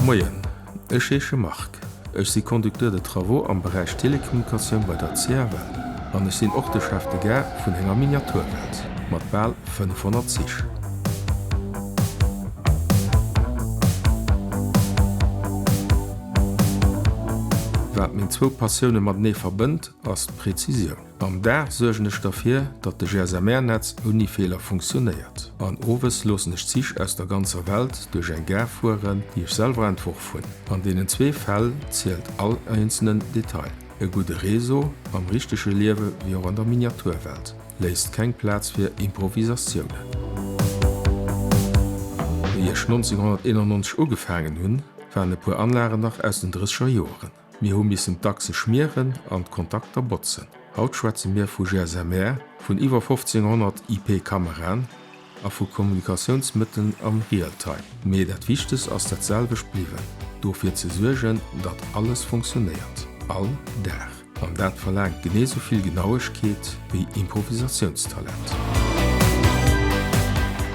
Moien, ech heesche Marc. Ech si Conducteur de travaux am Beräich Telekommunikatioun bei der CFL an ech sinn och de Chef de Gare vun enger Miniaturwelt mat bal 500 Zich. Wat meng zwou Passioune matenee verbënnt, ass d'Präzisioun. Am Dag suergen ech derfir, datt de GSMR-Netz ouni Feeler funktionéiert. An owes loossen ech Zich aus der ganzer Welt duerch eng Gare fueren, déi ech selwer entworf hunn. An deenen zwee Fäll zielt all eenzelen Detail. E gudde Réseau, am richtege Liewe wéi och an der Miniaturwelt, léisst keng Plaz fir Improvisatiounen. Wéi ech 1991 ugefaangen hunn, waren e puer Anlagen nach aus den drësseger Joeren. Mir hu missen d'Achse schmieren an d'Kontakter botzen. Haut schwätze mir vu GSMR, vun iwwer 1500 IP-Kameraen a vu Kommunikatiounsmëtteln am Realtime. Mee dat Wichtegst ass dat selwecht bliwwen, dofir ze suergen, datt alles funktionéiert. All Dag. An dat verlaangt genee sou vill Genauegkeet wéi Improvisatiounstalent.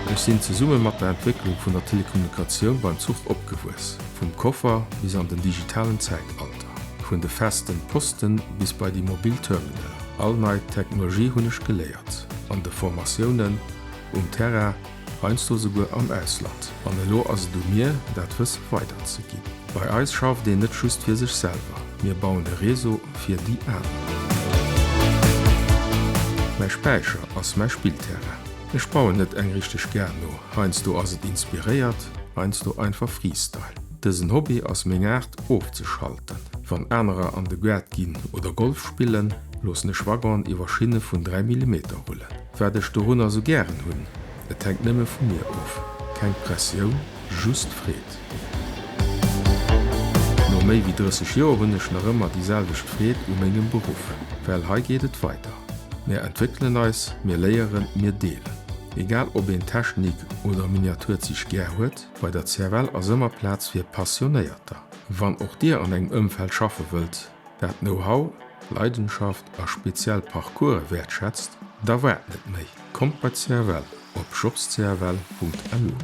Ech sinn zesumme mat der Entwécklung vun der Telekommunikatioun beim Zuch opgewuess. Vum Koffer bis an den digitalen Zäitalter, vun de festen Posten bis bei déi mobil Terminaler, all nei Technologie hunn ech geléiert, an de Formatiounen, um Terrain, heiansdo souguer am Ausland. An elo ass et u mir, dat Wësse weider ze ginn. Bei eis schafft een net just fir sech selwer, mir bauen e Réseau fir déi aner. Mäi Späicher ass mäi Spillterrain. Ech bauen net eng richteg Gare no, heiansdo ass et inspiréiert, heiansdo einfach Freestyle. Dësen Hobby ass meng Aart ofzeschalten. Wann anerer an de Gaart ginn oder Golf spillen, loossen ech Waggonen iwwer Schinne vun 3 Millimeter rullen. Wat ech dorunner sou gären hunn, et hänkt nëmme vu mir of. Keng Pressioun, just Freed. No méi wéi 30 Joer hunn ech nach ëmmer déi selwecht Freed u mengem Beruff, well hei geet et weider. Mir entwéckelen eis, mir léieren, mir deelen. Egal ob een Technik oder Miniaturzich gär huet, bei der CFL ass ëmmer Plaz fir Passionéierter. Wann och dir an engem Ëmfeld schaffe wëllt, dat Know-how, Leidenschaft a speziell Parcourse wäertschätzt, da waart net méi, kommt bei d'CFL op jobscfl.lu.